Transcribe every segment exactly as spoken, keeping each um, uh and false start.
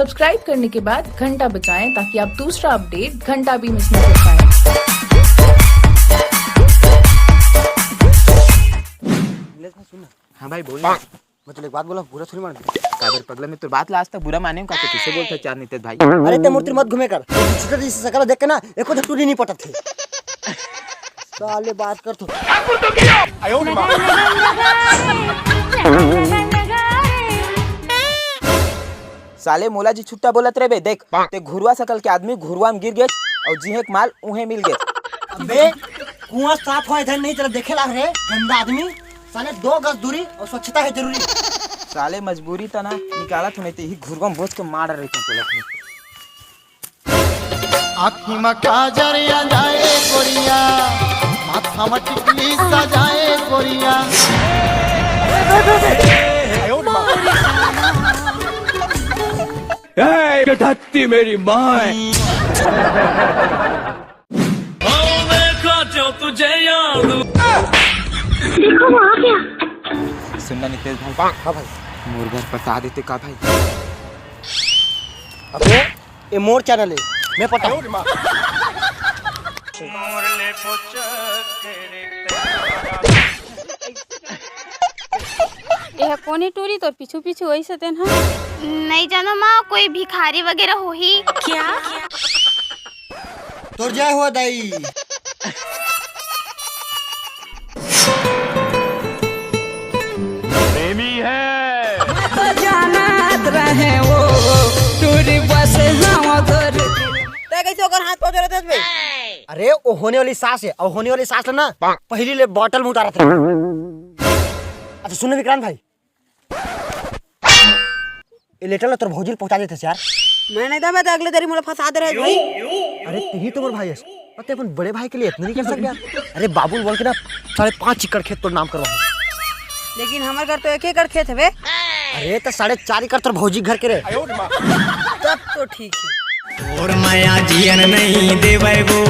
Subscribe करने के बाद घंटा बजाएं ताकि आप दूसरा अपडेट घंटा भी मिस न कर पाएं। नीलेश भाई, सुन ना। हाँ भाई, बोल ना। मैं तुला एक बात बोला, बुरा थोड़ी मान। काबर पगला, मैं तोर बात ला आज तक बुरा माने हूँ का? तो किसे बोलता चार नितेश भाई? अरे ते मूर्ति मत घूमे कर। छुट्टा जैसे सकल देख के ना, एको तो टूरी नहीं पटत थे। साले बात कर तू। साले मोला जी छुट्टा बोलत रे बे, देख, ते घुरवा सकल के आदमी घुरवा में गिर गेच, अउ जिहे के माल उहे मिल गेच। अबे, कुआं साफ होए धन नहीं तेरा देखे लाग रे, गंदा आदमी। साले दो गज दूरी अउ स्वच्छता है जरूरी। साले मजबूरी तना निकालत हूँ, नहीं तो यही घुरवा में बोच के मार रही थी। आँखी म काजर आ जाए गोरिया, माथा म टिकली सजाए गोरिया। ए, ये धरती मेरी माँ है। देखो वो आ गया। सुनना नितेश भाई। हाँ भाई। मोर घर पटा देते का भाई? अबे, ये मोर चैनल है, मैं पटाऊँ। एह कोनी टूरी तोर पीछू पीछू वही से तेन हा। नहीं जानो माँ, कोई भिखारी वगैरह होही। क्या? तोर जय हो दाई। प्रेमी है। जानत रहे वो टूरी बस हम तोर। तै कैसे ओकर हाथ पकड़त हस बे? अरे, वो होने वाली सास है, और होने वाली सास ना, पहली ले बॉटल में उतारत रहे। अच्छा, सुन विक्रांत भाई, ये लेटर ला तोर भौजी ल पहुंचा देते यार। मैं नहीं था, मैं तो अगले दरी मोला फंसा दे रहे भाई। अरे, तू ही तो मोर भाई है, पर ते अपन बड़े भाई के लिए इतना नहीं कर सकता? अरे, बाबू ल बोल के ना, साढ़े पाँच एकड़ खेत तोर नाम करवा। लेकिन हमर घर तो एक एकड़ खेत हवे। अरे, तो साढ़े चार एकड़ तोर भौजी घर के रे। तब तो ठीक है। और माया जियन नहीं देवे वो।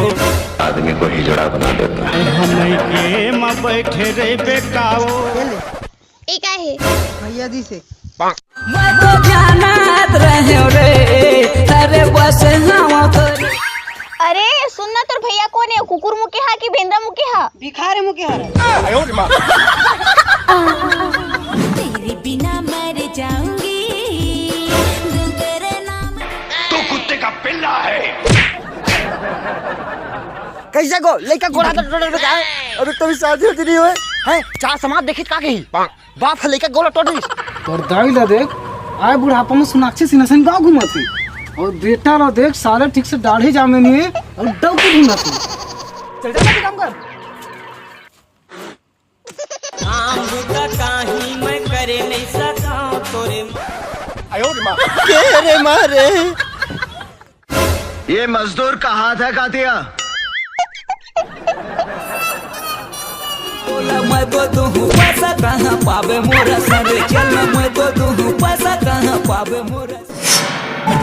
आदमी को हिजड़ा बना देता है। हम के में बैठे रे बेकाओ। ये का हे? भैया जी से। मैं तो जानत रहे रे, अरे बस हम तोरे। अरे सुन ना, तोर भैया कोन हे? कुकुर मुके हा कि बेंदरा मुके हा? भिखारी मुके हा रे। तेरे बिना मर जाऊंगी, दिल तेरे नाम। तू कुत्ते का पिल्ला है। कैसे को लइका गोड़ा तो टोटे बता है? अभी तो भी शादी होती नहीं हुए है। चार समाज देखित का कही? बाप ह लइका गोला टोट दिस। तोर दाई ला देख, आय बुढ़ापा में सोनाक्षी सिन्हा संग गाँव घूमत हे। और बेटा ला देख, साले ठीक से दाढ़ी जामे नहीं है और डौकी ढूंढत हे। चल जा, काम कर। काम बुता काही मैं करे नहीं सका तोरे। के रे मारे? ये मजदूर का हाथ है कातिया। बोला मैं तो दूँ पैसा कहाँ पावे मोरा सर, चल मैं तो दूँ पैसा कहाँ पावे मोरा।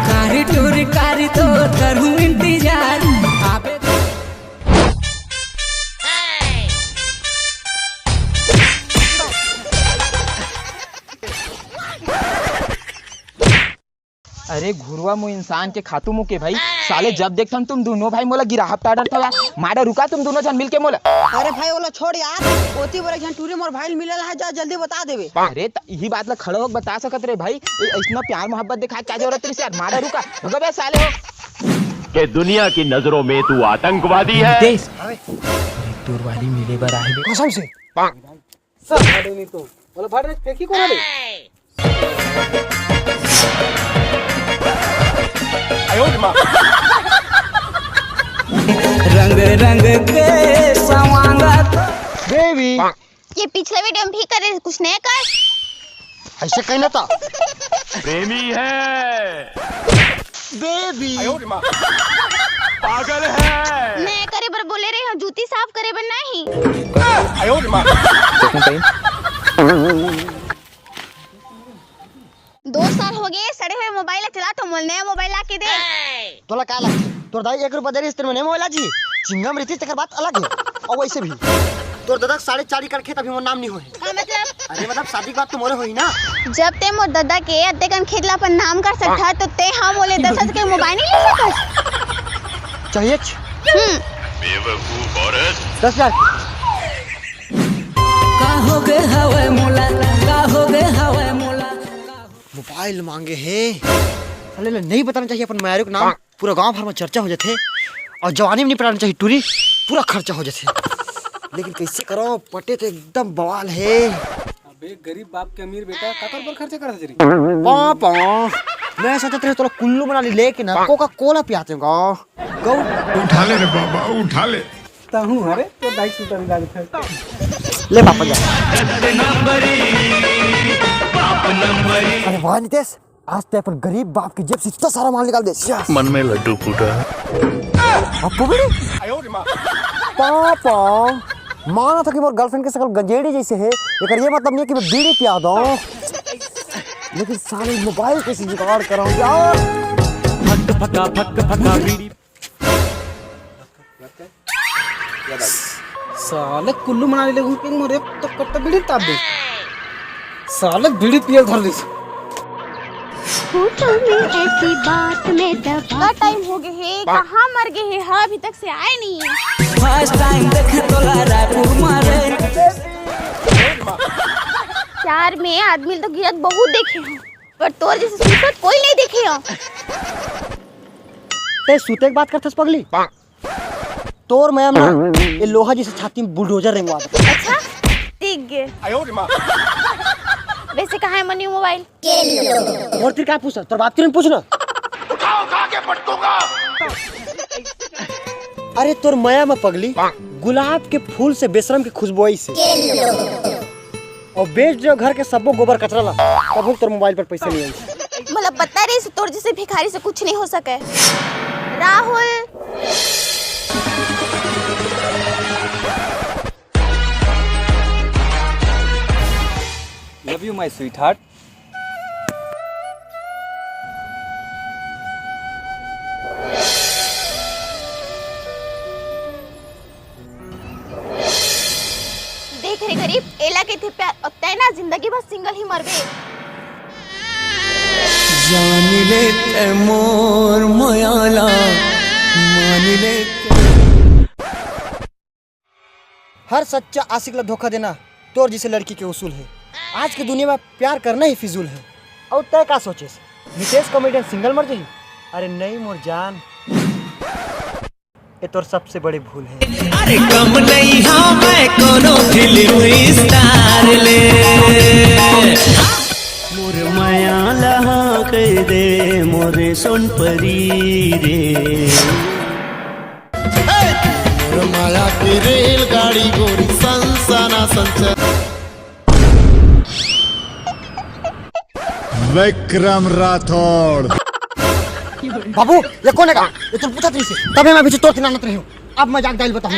कारी टूरी कारी तो करूँ इंतजार आवे। अरे घुरवा मुँह इंसान के खातू मुँह के भाई, साले जब देखथन तुम दोनों भाई मोला गिराहप टाडर था यार। मारा रुका तुम दोनों झन मिलके मोला। अरे भाई ओला छोड़ यार, ओती बर एक झन टूरी मोर भाई ल मिलल है, जा जल्दी बता देबे। अरे त इही बात ला खड़ा होके बता सकत रे भाई, ए, इतना प्यार मोहब्बत दिखा क्या जरूरत रही यार, मारा रुका, रुका बे साले हो। के दुनिया की नजरों में तू आतंकवादी है। देश। अरे तोर वाली मिले बर आहे बे। कसम से। साले नहीं तो। बोला भाड़ रे, फेंकी कौन रे? रंग रंग के सवांगत। बेबी। ये पिछला वीडियो में भी करे, कुछ नया कर। ऐसे कहना था। प्रेमी है। बेबी। पागल है। मैं करे बर बोले रहे हूँ, जूती साफ करे बर नहीं। दो साल हो गए सड़े हुए मोबाइल चला, तो मोल नया मोबाइल ला के दे। तोला का लगथे? तोर दाई एक रुपया दे रहिस तेन में नया मोबाइल ला जी। चिंगम रहितिस तेकर बात अलग है। और वैसे भी तोर दादा के साढ़े चार एकड़ खेत अभी मोर नाम नहीं होए। का मतलब? अरे मतलब शादी के बाद तो मोरे होही ना। जब ते मोर ददा के अतेकन खेत ला अपन नाम कर सकत हस, तो ते हा मोले दस हजार के मोबाइल नहीं ले सकत? चाहिए। हम्म। बेवकूफ औरत। दस हजार। का हो गे हवय मोला, का हो गे हवय मोला। मोबाइल मांगे हे। साले ला नहीं बताना चाहिए अपन मायरू के नाम। पूरा गांव भर में चर्चा हो जाथे। और जवानी में नहीं पटाना चाहिए टूरी, पूरा खर्चा हो जाथे। लेकिन कैसे करो, पटे तो एकदम बवाल है। अबे गरीब बाप के अमीर बेटा, काकर पर खर्चा करत हस रे? पापा, मैं सोचत रहे तोला कुल्लू मनाली लेके ना कोका कोला पियाते हूँ। गौ। उठा ले रे बाबा, उठा ले। तहूँ हरे तो दाई सुतरी लागत है। ले पापा जा। अरे वाह नितेश, आज ते अपन गरीब बाप के जेब से इतना सारा माल निकाल दे। Yes। मन में लड्डू फूटा। पप्पू भी? पापा, माना था कि मोर गर्लफ्रेंड के शकल गंजेड़ी जैसे है, लेकिन ये मतलब नहीं है कि मैं बीड़ी पिया दूं। लेकिन साले मोबाइल कैसे जुगाड़ कराऊं यार? फक फका फक फका बीड़ी। साले कुल्लू मनाली ले घूम के मोरे तो कत्ता बीड़ी ताप दे। साले बीड़ी पियल धर लिस। होठों में ऐसी बात मैं दबा का टाइम हो गए हे, कहाँ मर गए हे? हाँ, अभी तक से आए नहीं है। फर्स्ट टाइम देखे तोला रायपुर मारे। प्यार में आदमी तो गिरत बहुत देखे हैं, पर तोर जैसे सूसत कोई नहीं देखे हो। ते सूते के बात करथस पगली? तोर मया में ये लोहा जैसे छाती में बुलडोजर रेंगवा दे। अच्छा, ठीक है। वैसे कहाँ है मनी मोबाइल? मोर तिर का पूछना, तोर बाप तिर पूछना। उठा उठा के पटकूंगा। अरे तोर मया में पगली, गुलाब के फूल से बेशरम के खुशबू आई से। और बेच दियो घर के सबो गोबर कचरा ला, तब तोर मोबाइल पर पैसा नहीं आई। मतलब बता रही से तोर जैसे भिखारी से कुछ नहीं हो सके। Rahul. Love you my sweetheart। देख रे गरीब, एला कहिथे प्यार, अउ तैं ना जिंदगी भर सिंगल ही मरबे। जान ले तैं मोर मया ला, मान ले तैं। हर सच्चा आशिक ला धोखा देना तोर जैसे लड़की के उसूल है। आज की दुनिया में प्यार करना ही फिजूल है। अउ तैं का सोचेस, नितेश कॉमेडियन सिंगल मर जाही? अरे नहीं मोर जान, ये तोर सबसे बड़ी भूल है। अरे कम नहीं हाँ मैं कोनो फिल्म स्टार ले। मोर मया ला हाँ कह दे मोरे सोनपरी रे। मोर मया के रेलगाड़ी गोरी सनसना संचर। विक्रम राठौड़। बाबू, ये कोन हे का? ये तुम पूछा तुमसे, तबे मैं पीछे तोर के नानत रही हूँ। अब मैं जाके दाई ल बताहूँ।